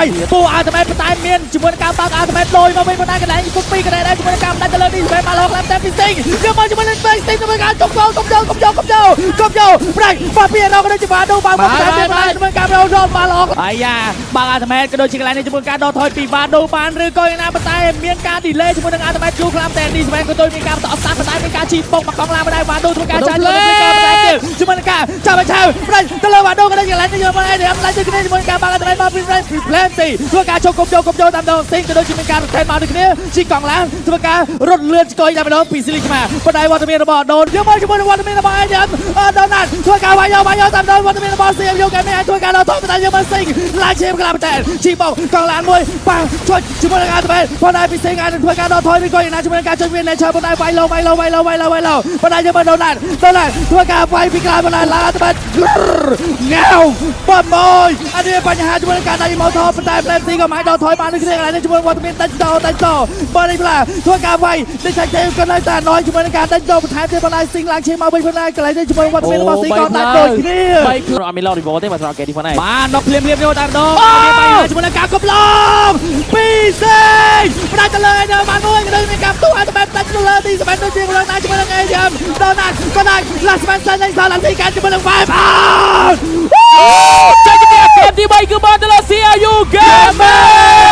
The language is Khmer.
វាយពូ ultimate ប៉ុន្តែមានជាមួយនឹងការបើក ultimate លយមកវិញប៉ុន្តែកន្លែងគុកពីរកន្លែងដែរជាមួយនឹងការផ្ដាច់ទៅលើនេះសម្រាប់មកឡខ្លាំងតែពីសិងយកមកជាមួយនឹងពីសិងជាមួយការជុកកុំយកកុំយកកុំយកកុំយកប្រាច់បាពីរកដូចជាបាដូបើមកតែទៀតជាមួយការរត់បាឡអាយ៉ាបើក ultimate ក៏ដូចជាកន្លែងនេះជាមួយការដកថយពីវ៉ាដូបានឬក៏យ៉ាងណាប៉ុន្តែមានការ delay ជាមួយនឹង ultimate យូរខ្លាំងតែនេះសម្រាប់ក៏ដូចមានការបន្តស្តាប់ប៉ុន្តែមានការជីបុកមកកង់ឡានមកដែរវ៉ាដូធ្វើការចាញ់ជាមួយនឹងការបន្ថែមទៀតជាមួយនឹងការចាប់ឲ្យឆៅប្រាច់ទៅលើវ៉ាដូក៏ដូចកន្លែងនេះយកមកឯងឡើងទៅគ្នាជាមួយនឹងការបើក ultimate មកពីពី Plenty ធ្វើការជុកកុំយកកុំយកតាមដងសិងក៏ដូចជាមានការ rotate មកដូចគ្នាជីកង់ឡានធ្វើការរត់លឿនឆ្កយតែម្ដងពីស៊ីលីខ្មាប៉ុន្តែវត្តមានរបស់ដូនយកមកជាមួយនឹងវត្តមានរបស់ ADM ដូណាត់ធ្វើការវាយយកវាយយកតាមដងវត្តមានរបស់ CMU កែមានអាចធ្វើការដល់ថយប៉ុន្តែយកមកសិងឡើងឈាមក្លាប្រតែជីបុកកង់ឡានមួយប៉ាំងចុចជាមួយនឹង ultimate ប៉ុន្តែពីសិងអាចនឹងធ្វើការដល់ថយឬក៏យ៉ាងណាជាមួយនឹងការចុចវា nature ប៉ុន្តែវាយលោវាយលោវាយលោវាយលោវាយលោប៉ុន្តែយកមកដូណាត់ដូណាត់ធ្វើការវាយពីក្រោយប៉ុន្តែឡើង ultimate ងាវបំមួយអត់មានបញ្ហាជាមួយនឹងការដៃមកថប៉ុន្តែ Flame ក៏មិនអាចដល់ថយបានដូចគ្នាកន្លែងនេះជាមួយវត្តមានដេញតដេញតបើនេះផ្លាធ្វើការវាយនេះឆាច់ទេក៏នៅតែណយជាមួយនឹងការដេញតបន្ថែមទៀតប៉ុន្តែស៊ីងឡើងឈាមមកវិញប៉ុន្តែកន្លែងនេះជាមួយវត្តមានរបស់ស៊ីងក៏ដាច់ដូចគ្នា បីអត់មាន Lord Rival ទេបាទសម្រាប់គេទីផងដែរ បាទណុកភ្លាមភ្លាមយកតែម្ដងមានបញ្ហាជាមួយនឹងការកុំឡំពីសេងផ្ដាច់ទៅលើឯនៅបានមួយក៏ដូចមានការផ្ទុះអត់បែបដាច់ទៅលើទីសម្រាប់ដូចជាកម្លាំងដែរជាមួយនឹង ATM ដល់ណាត់ក៏ដាច់ last man standing សល់ឡើងទីការជាមួយនឹង vibe out ចេញជំនះហ្គេមទី3គឺបានទៅលើ CRU Gaming។